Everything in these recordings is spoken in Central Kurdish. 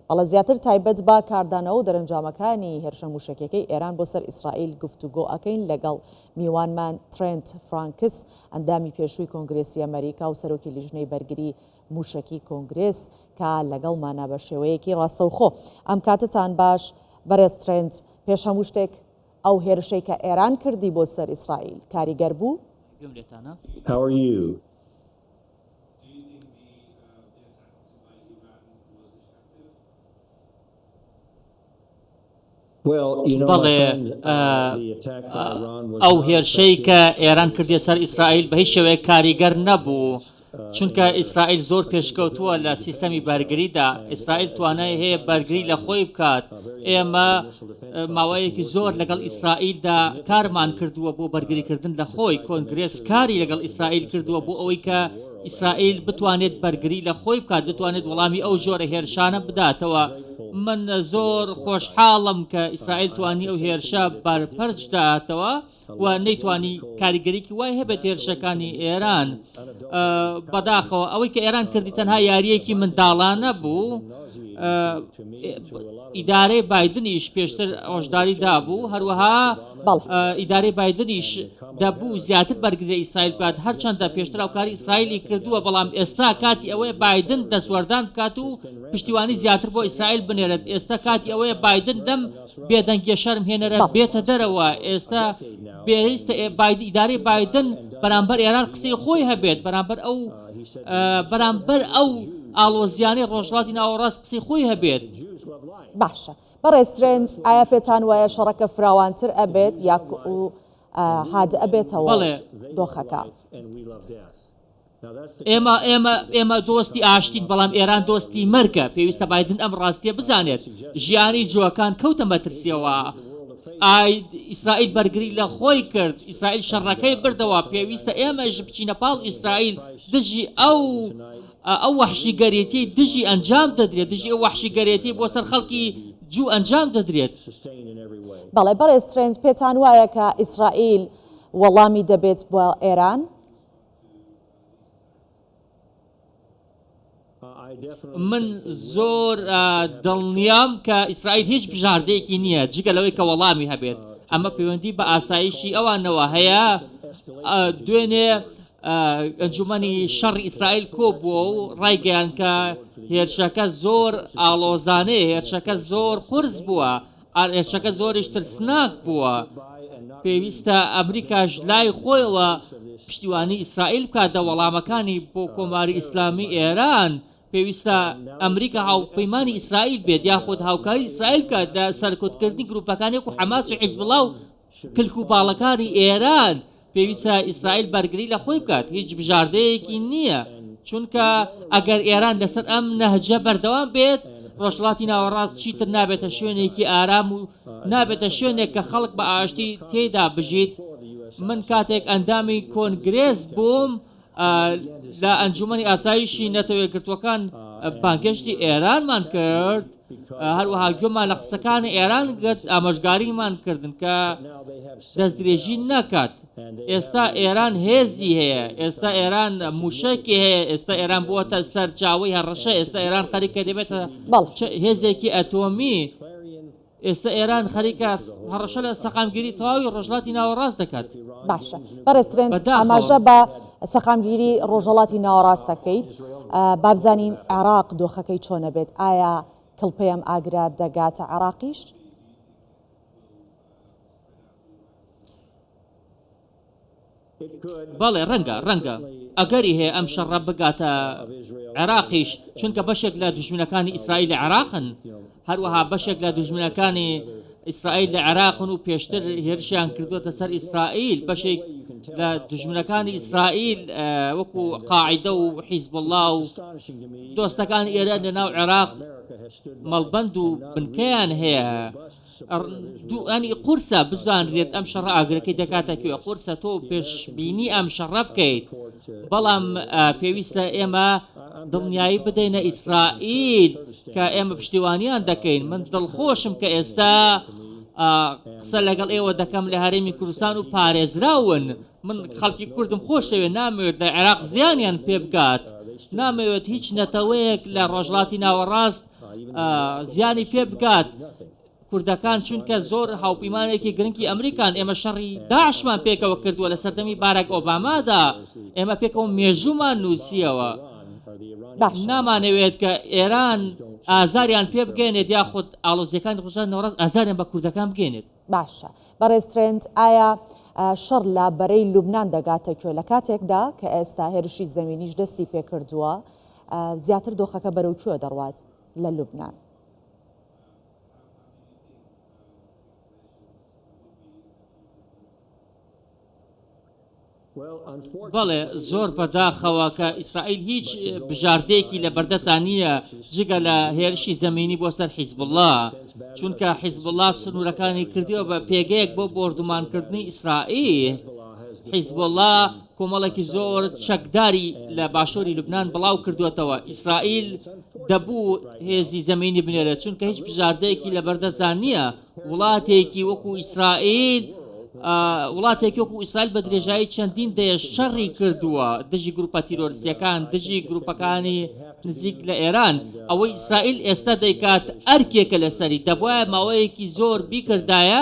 بەڵێ زیاتر تایبەت بە کاردانەوە و دەرەنجامەکانی هێرشە موشەکیەکەی ئێران بۆ سەر ئیسرائیل گفتوگۆ ئەکەین لەگەڵ میوانمان ترێنت فرانکس ئەندامی پێشووی کۆنگرێسی ئەمەریکا و سەرۆکی لیژنەی بەرگری موشەکی کۆنگرێس کە لەگەڵمانە بە شێوەیەکی ڕاستەوخۆ. ئەم کاتەتان باش بەرێز ترێنت، پێش هەموو شتێک ئەو هێرشەی کە ئێران کردی بۆ سەر ئیسرائیل کاریگەر بوو؟ گوێم لێتانە. How are you? بەڵێ، ئەو هێرشەی کە ئێران کردیە سەر ئیسرائیل بە هیچ شێوەیەک کاریگەر نەبوو، چونکە ئیسرائیل زۆر پێشکەوتووە لە سیستەمی بەرگریدا، ئیسرائیل توانای هەیە بەرگری لە خۆی بکات، ئێمە ماوەیەکی زۆر لەگەڵ ئیسرائیلدا کارمان کردووە بۆ بەرگریکردن لە خۆی، کۆنگرێس کاری لەگەڵ ئیسرائیل کردووە بۆ ئەوەی کە ئیسرائیل بتوانێت بەرگری لە خۆی بکات، بتوانێت وەڵامی ئەو جۆرە هێرشانە بداتەوە. من زۆر خۆشحاڵم کە ئیسرائیل توانی ئەو هێرشە بەرپەرچ داتەوە و نەیتوانی کاریگەریی وای هەبێت هێرشەکانی ئێران. بەداخەوە ئەوەی کە ئێران کردی تەنها یارییەکی منداڵانە بوو. ئیدارەی بایدنیش پێشتر هۆشداری دابوو، هەروەها ئیدارەی بایدنیش دەبوو زیاتر بەرگری لە ئیسرائیل بکات، هەرچەندە پێشتر هاوکاری ئیسرائیلی کردووە، بەڵام ئێستا کاتی ئەوەیە بایدن دەستوەردان بکات و پشتیوانی زیاتر بۆ ئیسرائیل بنێرێت، ئێستا کاتی ئەوەیە بایدن لەم بێدەنگیە شەرمهێنەرە بێتە دەرەوە، ئێستا پێویستە ئیدارەی بایدن بەرامبەر ئێران قسەی خۆی هەبێت، بەرامبەر ئەو بەرامبەر ئەو ئاڵۆزیانەی ڕۆژهەڵاتی ناوەڕاست قسەی خۆی هەبێت. باشە بەڕێز ترێنت ئایا پێتان وایە شەڕەکە فراوانتر ئەبێت یا هاد ئەبێتەوە بەڵێ. دۆخەکە؟ ئێمە ئێمە ئێمە دۆستی ئاشتین بەڵام ئێران دۆستی مەرگە پێویستە بایدن ئەم ڕاستیە بزانێت ژیانی جووەکان کەوتە مەترسیەوە ئای ئیسرائیل بەرگری لە خۆی کرد ئیسرائیل شەڕەکەی بردەوە پێویستە ئێمەش بچینە پاڵ ئیسرائیل دژی ئەو ئەو وەحشیگەرێتیەی دژی ئەنجام دەدرێت، دژی ئەو وەحشیگەرێتیەی بۆ سەر خەڵکی جوو ئەنجام دەدرێت. بەڵێ بەڕێز ترێنت پێتان وایە کە ئیسرائیل وەڵامی دەبێت بۆ ئێران؟ من زۆر دڵنیام کە ئیسرائیل هیچ بژاردەیەکی نییە جگە لەوەی کە وەڵامی هەبێت. ئەمە پەیوەندی بە ئاسایشی ئەوانەوە هەیە. دوێنێ ئەنجومەنی شەڕی ئیسرائیل کۆبووە و ڕایگەیاند کە هێرشەکە زۆر ئاڵۆزانەیە، هێرشەکە زۆر قورس بووە، هێرشەکە زۆریش ترسناک بووە، پێویستە ئەمریکاش لای خۆیەوە پشتیوانی ئیسرائیل بکات لە وەڵامەکانی بۆ کۆماری ئیسلامی ئێران، پێویستە ئەمریکا هاوپەیمانی ئیسرائیل بێت یاخود هاوکاری ئیسرائیل بکات لە سەرکوتکردنی گروپەکانی وەکو حەماس و حیزبوڵا و کلک و باڵەکانی ئێران، پێویستە ئیسرائیل بەرگری لە خۆی بکات، هیچ بژاردەیەکی نییە، چونکە ئەگەر ئێران لەسەر ئەم نەهجە بەردەوام بێت، ڕۆژهەڵاتی ناوەڕاست چیتر نابێتە شوێنێکی ئارام و نابێتە شوێنێک کە خەڵک بە ئاشتی تێیدا بژیت. من کاتێک ئەندامی کۆنگرێس بووم، لە ئەنجوومەنی ئاسایشی نەتەوە یەکگرتووەکان بانگهێشتی ئێرانمان کرد، هەروەها گوێمان لە قسەکانی ئێران گرت، ئامۆژگاریمان کردن کە دەستدرێژی نەکات. ئێستا ئێران هێزی هەیە، ئێستا ئێران مووشەکی هەیە، ئێستا ئێران بووەتە سەرچاوەی هەڕەشە، ئێستا ئێران خەریکە دەبێتە هێزێکی ئەتۆمی. ئێستا ئێران خەریکە هەڕەشە لە سەقامگیری تەواوی ڕۆژهەڵاتی ناوەڕاست دەکات. باشە بەڕێز ترێنت بەداخەوە. ئاماژە بە سەقامگیری ڕۆژهەڵاتی ناوەڕاست دەکەیت، با بزانین عێراق دۆخەکەی چۆن ئەبێت، ئایا کڵپەی ئەم ئاگرە دەگاتە عێراقیش؟ بەڵێ ڕەنگە، ڕەنگە. ئەگەری هەیە ئەم شەڕە بگاتە عێراقیش، چونکە بەشێک لە دوژمنەکانی ئیسرائیل لە عێراقن، هەروەها بەشێک لە دوژمنەکانی ئیسرائیل لە عێراقن و پێشتر هێرشیان کردووەتە سەر ئیسرائیل، بەشێک لە دوژمنەکانی ئیسرائیل وەکو قاعیدە و حیزبوڵڵا و دۆستەکانی ئێران لەناو عێراق مەڵبەند و بنکەیان هەیە. ینی قورسە بزانرێت ئەم شەڕە ئاگرەکەی دەکاتە کوێ، قورسە تۆ پێشبینی ئەم شەڕە بکەیت، بەڵام پێویستە ئێمە دڵنیایی بدەینە ئیسرائیل کە ئێمە پشتیوانیان دەکەین. من دڵخۆشم کە ئێستا قسە لەگەڵ ئێوە دەکەم لە هەرێمی کوردستان و پارێزراون. من خەڵکی کوردم خۆشەوێت، نامەوێت لە عێراق زیانیان پێ بگات، نامەوێت هیچ نەتەوەیەک لە ڕۆژهەڵاتی ناوەڕاست. زیانی پێ بگات. کوردەکان چونکە زۆر هاوپەیمانێکی گرنگی ئەمریکان، ئێمە شەڕی داعشمان پێکەوە کردووە لە سەردەمی باراک ئۆبامادا، ئێمە پێکەوە مێژوومان نووسییەوە. باشە. نامانەوێت کە ئێران ئازاریان پێ بگەیەنێت یاخود ئاڵۆزییەکانی ڕۆژهەڵاتی ناوەڕاست ئازاریان بە کوردەکان بگەیەنێت. باشە بەڕێز ترێنت ئایا شەڕ لە بەرەی لوبنان دەگاتە کوێ لە کاتێکدا کە ئێستا هێرشی زەمینیش دەستی پێکردووە زیاتر دۆخەکە بەرەو کوێ دەڕوات لە لوبنان؟ بەڵێ زۆر بەداخەوە کە ئیسرائیل هیچ بژاردەیەکی لە بەردەسا نییە جگە لە هێرشی زەمینی بۆ سەر حیزبوڵڵا، چونکە حیزبوڵڵا سنوورەکانی کردووە بە پێگەیەک بۆ بۆردومانکردنی ئیسرائیل. حیزبوڵڵا کۆمەڵێکی زۆر چەکداری لە باشووری لوبنان بڵاو کردووەتەوە. ئیسرائیل دەبوو هێزی زەمینی بنێرێت، چونکە هیچ بژاردەیەکی لەبەردەستدا نییە. وڵاتێکی وەکو ئیسرائیل وڵاتێکی وەکو ئیسرائیل بە درێژایی چەندین دەیە شەڕی کردووە دژی گروپە تیرۆرستیەکان دژی گروپەکانی نزیک لە ئێران ئەوەی ئیسرائیل ئێستا دەیکات ئەرکێکە لەسەری دەبواە ماوەیەکی زۆر بیکردایە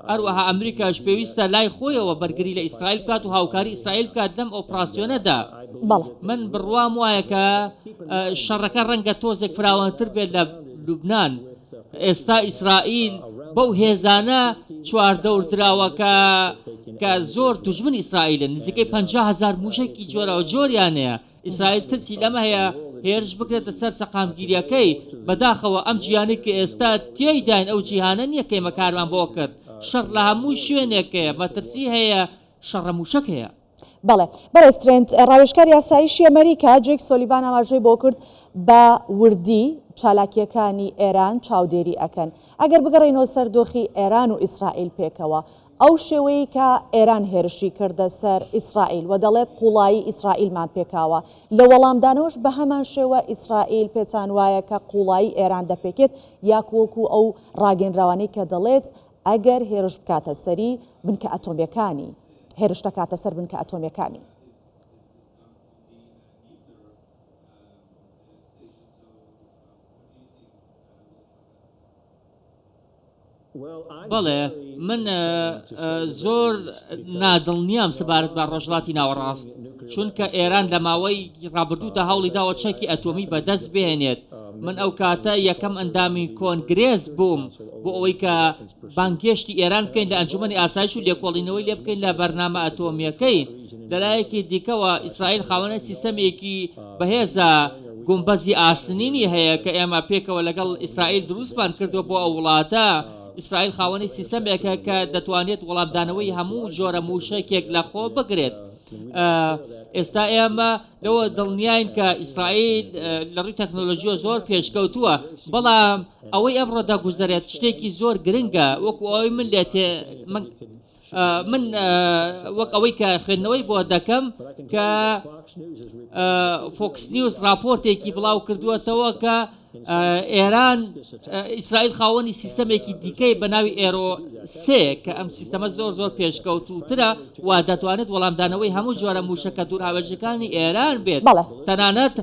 هەروەها ئەمریکاش پێویستە لای خۆیەوە بەرگری لە ئیسرائیل بکات و هاوکاری ئیسرائیل بکات لەم ئۆپراسیۆنەدا من بڕوام وایە کە شەڕەکە ڕەنگە تۆزێک فراوانتر بێت لە لوبناان ئێستا ئیسرائیل بەو هێزانە چواردەور دراوە کە کە زۆر دوژمنی ئیسرائیلن، نزیکەی 50 هەزار مووشەکی جۆراوجۆریان هەیە، ئیسرائیل ترسی لەمە هەیە هێرش بکرێتە سەر سەقامگیرییەکەی، بەداخەوە ئەم جیهانەی کە ئێستا تێیداین ئەو جیهانە نییە کە ئێمە کارمان بۆ کرد، شەڕ لە هەموو شوێنێک هەیە، مەترسی هەیە، شەڕە مووشەک هەیە. بەڵێ بەڕێز ترێنت، ڕاوێژکاری ئاسایشی ئەمەریکا جەیک سۆلیڤان ئاماژەی بۆ کرد بە وردی چالاکییەکانی ئێران چاودێری ئەکەن. ئەگەر بگەڕێینەوە سەر دۆخی ئێران و ئیسرائیل پێکەوە، ئەو شێوەیەی کە ئێران هێرشی کردە سەر ئیسرائیل و دەڵێت قوڵایی ئیسرائیلمان پێکاوە، لە وەڵامدانەوەش بەهەمان شێوە ئیسرائیل پێتان وایە کە قوڵایی ئێران دەپێکێت یاک وەکو ئەو ڕاگەیەنراوانەی کە دەڵێت ئەگەر هێرش بکاتە سەری بنکە ئەتۆمیەکانی هێرش دەکاتە سەر بنکە ئەتۆمیەکانی. بەڵێ من زۆر نادڵنیام سەبارەت بە ڕۆژهەڵاتی ناوەڕاست، چونکە ئێران لە ماوەی ڕابردوودا هەوڵی داوە چەکی ئەتۆمی بەدەست بهێنێت، من ئەو کاتە یەکەم ئەندامی کۆنگرێس بووم بۆ ئەوەی کە بانگهێشتی ئێران بکەین لە ئەنجومەنی ئاسایش و لێکۆڵینەوەی لێ بکەین لە بەرنامە ئەتۆمییەکەی. لەلایەکی دیکەوە ئیسرائیل خاوەنە سیستەمێکی بەهێزە گومبەزی ئاسنینی هەیە کە ئێمە پێکەوە لەگەڵ ئیسرائیل دروستمان کردووە بۆ ئەو وڵاتە. ئیسرائیل خاوەنی سیستەمێکە کە دەتوانێت وەڵامدانەوەی هەموو جۆرە مووشەکێک لەخۆ بگرێت. ئێستا ئێمە لەوە دڵنیاین کە ئیسرائیل لە ڕووی تەکنۆلۆژیەوە زۆر پێشکەوتووە، بەڵام ئەوەی ئەمڕۆ دەگوزەرێت شتێکی زۆر گرنگە، وەکو ئەوەی من لێ تێ من من وەک ئەوەی کە خوێندنەوەی بۆ دەکەم کە فۆکس نیوز راپۆرتێکی بڵاو کردووەتەوە کە ئێران ئیسرائیل خاوەنی سیستەمێکی دیکەی بە ناوی ئێرۆ سێ کە ئەم سیستەمە زۆر زۆر پێشکەوتووترە و دەتوانێت وەڵامدانەوەی هەموو جۆرە مووشەکە دوورهاوێژەکانی ئێران بێت. تەنانەت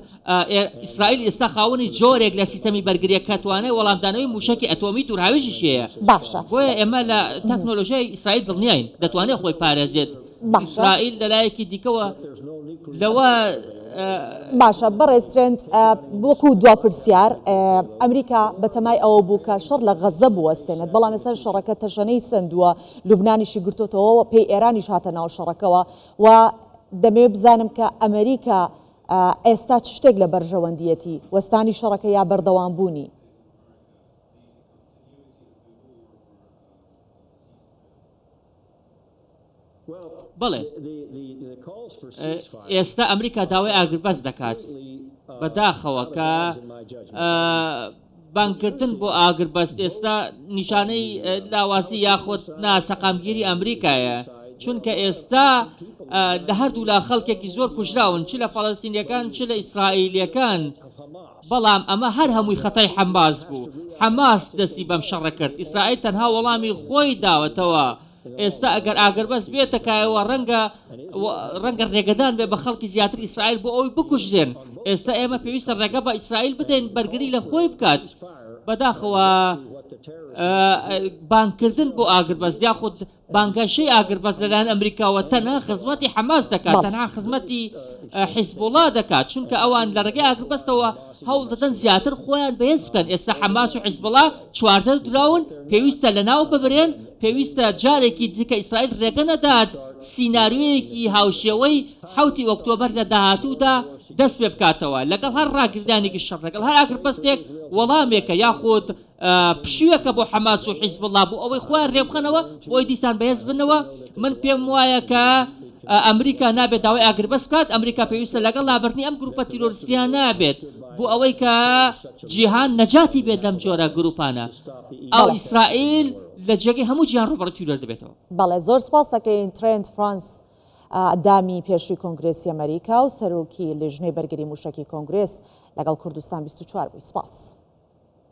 ئیسرائیل ئێستا خاوەنی جۆرێک لە سیستەمی بەرگرییە کە توانای وەڵامدانەوەی مووشەکی ئەتۆمی دوورهاوێژیشی هەیە. باشە. بۆیە ئێمە لە تەکنۆلۆژیای ئیسرائیل دڵنیاین دەتوانێت خۆی پارێزێت. باشە. ئیسرائیل لەلایەکی دیکەوە لەوە. باشە بەڕێز ترێنت وەکو دوا پرسیار ئەمریکا بەتەمای ئەوە بوو کە شەڕ لە غەزە بوەستێنێت بەڵام ئێستا شەڕەکە تەشەنەی سەندووە لوبنانیشی گرتۆتەوە پێی ئێرانیش هاتە ناو شەڕەکەوە و دەمەوێت بزانم کە ئەمریکا ئێستا چ شتێک لە بەرژەوەندیەتی وەستانی شەڕەکە یا بەردەوام بوونی؟ بەڵێ ئێستا ئەمریکا داوای ئاگربەست دەکات بەداخەوە کە بانگکردن بۆ ئاگربەست ئێستا نیشانەی لاوازی یاخود ناسەقامگیری ئەمریکایە چونکە ئێستا لە هەردوولا خەڵکێکی زۆر کوژراون چ لە فەڵەستینیەکان چ لە ئیسرائیلیەکان بەڵام ئەمە هەر هەمووی خەتای حەماس بوو حەماس دەستی بەم شەڕە کرد ئیسرائیل تەنها وەڵامی خۆی داوەتەوە. ئێستا ئەگەر ئاگربەست بێتە کایەوە ڕەنگە ڕەنگە ڕێگەدان بێ بە خەڵکی زیاتر ئیسرائیل بۆ ئەوەی بکوژرێن. ئێستا ئێمە پێویستە ڕێگە بە ئیسرائیل بدەین بەرگری لە خۆی بکات. بەداخەوە بانگکردن بۆ ئاگربەست یاخود بانگەشەی ئاگربەست لەلایەن ئەمریکاوە تەنها خزمەتی حەماس دەکات، تەنها خزمەتی حیزبوڵا دەکات، چونکە ئەوان لە ڕێگەی ئاگربەستەوە هەوڵ دەدەن زیاتر خۆیان بەهێز بکەن، ئێستا حەماس و حیزبوڵا 14 دراون، پێویستە لەناو ببرێن، پێویستە جارێکی دیکە ئیسرائیل ڕێگە نەدات سیناریۆیەکی هاوشێوەی حەوتی ئۆکتۆبەر لە داهاتوودا دەست پێ بکاتەوە، لەگەڵ هەر ڕاگیردانێکی شەڕ، لەگەڵ هەر ئاگربەستێک وەڵامێکە یاخود پشووێکە بۆ حەماس و حیزبوڵڵا بۆ ئەوەی خۆیان رێکبخەنەوە بۆ ئەوەی دیسان بەهێز بنەوە، من پێم وایە کە ئەمریکا نابێت داوای ئاگربەست بکات، ئەمریکا پێویستە لەگەڵ لابردنی ئەم گروپە تیرۆریستییانە بێت بۆ ئەوەی کە جیهان نەجاتی بێت لەم جۆرە گروپانە ئەو ئیسرائیل لە جێگەی هەموو جیهان ڕووبەڕووی تیرۆر دەبێتەوە. بەڵێ زۆر سوپاست دەکەین ترێنت فرانس ئەندامی پێشووی کۆنگرێسی ئەمەریکا و سەرۆکی لیژنەی بەرگری مووشەکی کۆنگرێس لەگەڵ کوردستان 24 بووی سوپاس.